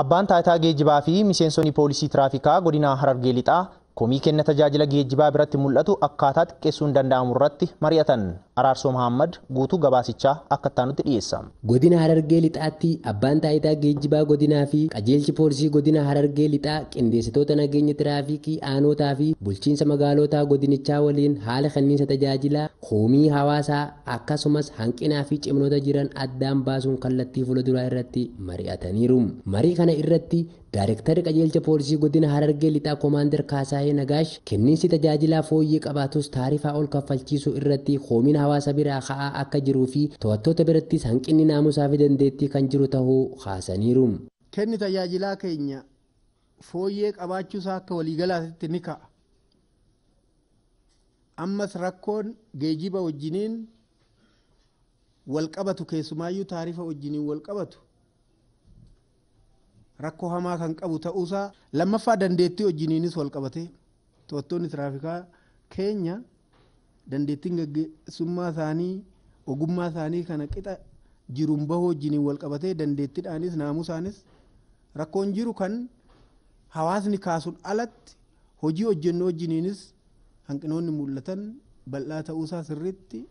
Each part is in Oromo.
Abbaan taayitaa geejjibaa fi miseensonni poolisii tiraafikaa godina Harargee Lixaa komii kenna tajaajila geejjibaa biratti mul'atu akkaataa xiqqeessuun danda'amu irratti mari'atan. Araarsoo Mahammad guutuu gabaasichaa akka itti dhiyeessa. Godina Harargee Lixaatti abbaan taayitaa geejjibaa godinaa fi qajeelchi poolisii godina Harargee Lixaa qindeessitoota nageenya tiraafikii aanotaa fi bulchiinsa magaalotaa godinichaa waliin haala kenniinsa tajaajilaa komii hawaasaa akkasumas hanqinaa fi ciminoota jiran addaan baasuun kallattii fuulduraa irratti mari'ataniiru. Marii kana irratti Daayirektarri qajeelcha poolisii godina Harargee Lixaa Koomaandar Kaasaayee Nagaash kenniinsi tajaajilaa fooyyee qabaatus taarifaa ol kaffalchiisuu irratti komiin hawaasa biraa ka'aa akka jiruu fi to'attoota birattis hanqinni naamusaa fi dandeettii kan jiru ta'uu kaasaniiru. Kenni tajaajilaa keenya fooyyee qabaachuusaa akka waliigalaatti ni ka'a. Ammas rakkoon geejiba wajjiniin wal qabatu keessumaayyuu taarifa wajjiniin wal qabatu rakkoo hamaa kan qabu ta'uusaa lammaffaa dandeettii wajjiniinis wal qabate to'attoonni tiraafikaa keenya dandeettiin gaggeessummaa isaanii ogummaa isaanii kana qixa jiruun bahuu wajjiniin wal qabatee dandeettiidhaanis naamusaanis rakkoon jiru kan hawaasni kaasuun alatti hojii hojjennu wajjiniinis hanqinoonni mul'atan bal'aa ta'uusaa sirriitti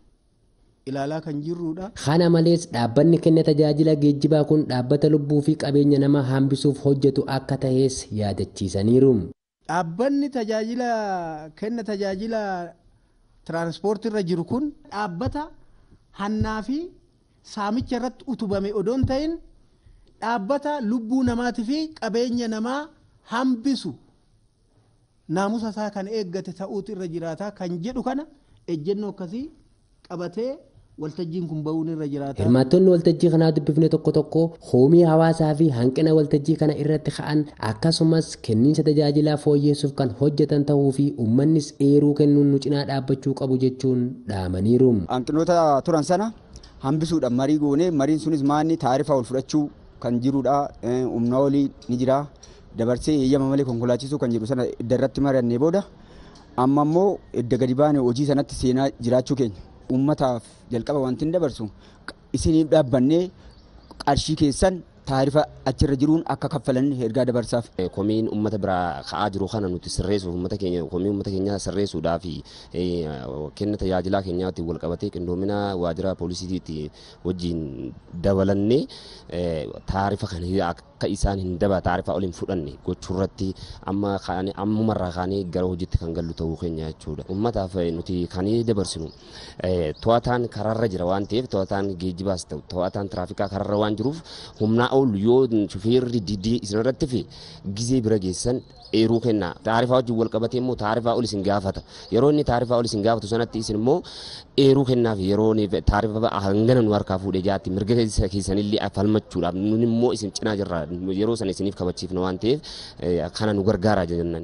ilaalaa kan jirrudha. Kana malees dhaabbanni kenna tajaajila geejjibaa kun dhaabbata lubbuu fi qabeenya namaa hambisuuf hojjetu akka ta'es yaadachiisaniiru. Dhaabbanni tajaajila kenna tajaajila tiraanspoortii irra jiru kun dhaabbata hannaa fi saamicha irratti utubame odoon ta'in dhaabbata lubbuu namaatii fi qabeenya namaa hambisu naamusa isaa kan eeggate ta'uutu irra jiraataa kan jedhu kana ejjennoo akkasii qabatee waltajjiin kun ba'uun irra jiraata. Hirmaattonni waltajjii kanaa dubbifne tokko tokko hoomii hawaasaa fi hanqina waltajjii kana irratti ka'an akkasumas kenniinsa tajaajilaa fooyyessuuf kan hojjetan ta'uu fi uummannis eeruu kennuun nu cinaa dhaabbachuu qabu jechuun dhaamaniiru. Hanqinoota turan sana hambisuudhaan marii goone mariin sunis maanni taarifa ol fudhachuu kan jirudha. Humna olii ni jira. Dabarsee eeyyama malee konkolaachisuu kan jiru sana idda irratti mari'annee booda amma immoo idda gadi baane hojii sanatti seenaa jiraachuu keenya. Uummataaf jalqaba wanti hin dabarsu isiniif dhaabbannee qarshii keessan taarifa achirra jiruun akka kaffalan ergaa dabarsaaf. Komiin uummata biraa ka'aa jiru kana nuti sirreessuuf uummata keenya komii uummata keenyaa sirreessuudhaa fi kenna tajaajilaa keenyaatti wal qabatee qindoomina waajjira poolisiitti wajjin dabalannee taarifa kana akka isaan hin daba taarifa ol hin fudhanne gochuurratti amma kaanee ammumarraa kaanee gara hojiitti kan gallu ta'uu keenya jechuudha. Uummataaf nuti kan dabarsinu to'ataan karaarra jira waan ta'eef to'ataan geejjibaas ta'u to'ataan tiraafikaa karaarra waan jiruuf humnaa ol yoo shufeerri didii isinirratti fi gizee bira geessan eeruu kenna. Taarifaa wajjin wal qabatee immoo taarifaa ol isin gaafata. Yeroo inni taarifaa ol isin gaafatu sanatti isin immoo eeruu kennaaf yeroo taarifa hangana nu harkaa fuudhee jaatti mirga keessanillee falmachuudhaaf nun immoo isin cinaa jirra yeroo sana isiniif kabachiifna waan ta'eef kana nu gargaara jennan.